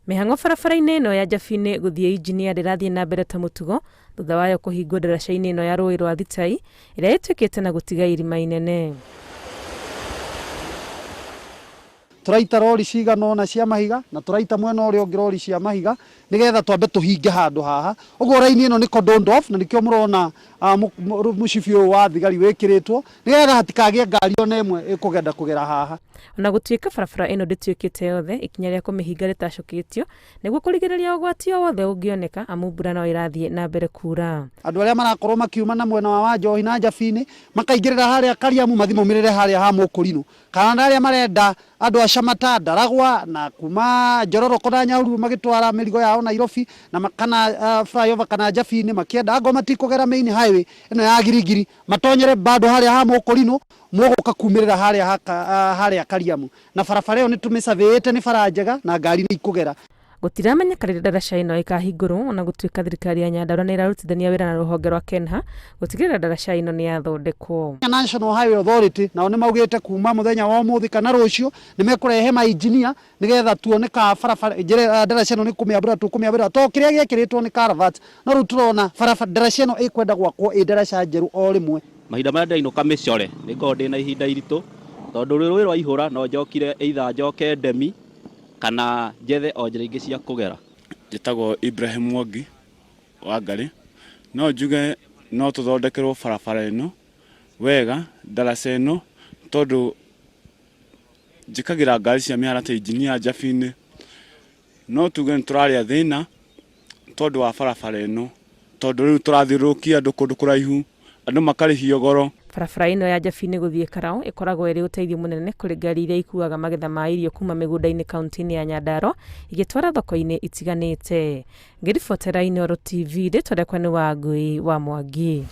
Mĩhang'o barabara-inĩ ĩno ya Njabini gũthiĩ Injinia ndĩrathiĩ na mbere ta mũtugo thutha wayo kũhingwo ndaraca-inĩ ĩno ya rũĩ rwa Thitai ĩrĩa ĩtuĩkĩte na gũtiga irima inene. Tũraita rori cigana ũna cia mahiga na tũraita mwena ũrĩa ũngĩ rori cia mahiga nĩgetha twambe tũhinge handũ haha. Ũguo raini ĩno nĩ cordoned off na nĩkĩo mũrona mũcibi ũyũ wa thigari wĩkĩrĩtwo nĩgetha hatikagĩe ngari ona ĩmwe ĩkũgenda kũgera haha. Ona gũtuĩka barabara ĩno ndĩtuĩkĩte yothe, ikinya rĩa kũmĩhinga rĩtacũkĩtio nĩguo kũrigĩrĩria ũgwati o wothe ũngĩoneka amu mbura no ĩrathiĩ na mbere kuura. Andũ arĩa marakorwo makiuma na mwena wa Wanjohi na Njabini makaingĩrĩra harĩa Kariamu mathiĩ maumĩrĩre harĩa ha Mũkũrinũ. Kana arĩa marenda andũ a Shamata, Ndaragwa na kuma Njororoko na Nyahururu magĩtwara mĩrigo yao Nairobi na kana flyover kana Njabini makĩenda angorwo matikũgera main highway ĩno ya Giligili matonyere bado harĩa ha Mũkũrinũ mũgũka kumĩrĩra harĩa harĩa Kariamu na barabara ĩyo nĩtũmĩcabĩĩte nĩ bara njega na ngari nĩ ikũgera. Gũtiramenyeka rĩrĩa ndaraca ĩno ĩkahingũrwo ona gũtuĩka thirikari ya Nyandarua nĩ ĩrarutithania wĩra na rũhonge rwa KENHA gũtigĩrĩra ndaraca ĩno nĩ yathondekwo. National Highway Authority nao nĩ maugĩte kuma mũthenya wa ũmũthĩ kana rũciũ nĩ mekũrehe ma engineer nĩgetha tuone ka barabara njĩra ndaraca ĩno nĩ kũmĩambũra tũkũmĩambũra to kĩrĩa gĩekĩrĩtwo nĩ culvert no rĩu tũrona barabara ndaraca ĩno ĩkwenda gwakwo ĩ ndaraca njerũ o rĩmwe. Mahinda marĩa ndĩrainũka mĩcore nĩ ngoragwo ndĩna ihinda iritũ tondũ rũĩ rwaihũra no njokire either njoke ndemi kana njethe o njĩra ingĩ cia kũgera. Njĩtagwo Ibrahim Mwangi wa Ngarĩ. No njuge no tũthondekerwo barabara ĩno wega, ndaraca ĩno, tondũ njĩkagĩra ngari cia mĩharatĩ injinia Njabini. No tuge nĩ tũrarĩa thĩna tondũ wa barabara ĩno, tondũ rĩu tũrathiũrũrũkia andũ kũndũ kũraihu, andũ makarĩhio goro. Barabara ĩno ya Njabini gũthiĩ Karaũ ĩkoragwo ĩrĩ ũteithio mũnene kũrĩ ngari iria ikuaga magetha ma irio kuma mĩgũnda-inĩ kauntĩ-inĩ ya Nyandarua igĩtwara thoko-inĩ itiganĩte. Ngĩribotera Inooro TV, rĩtwa rĩakwa nĩ Wangũi wa Mwangi.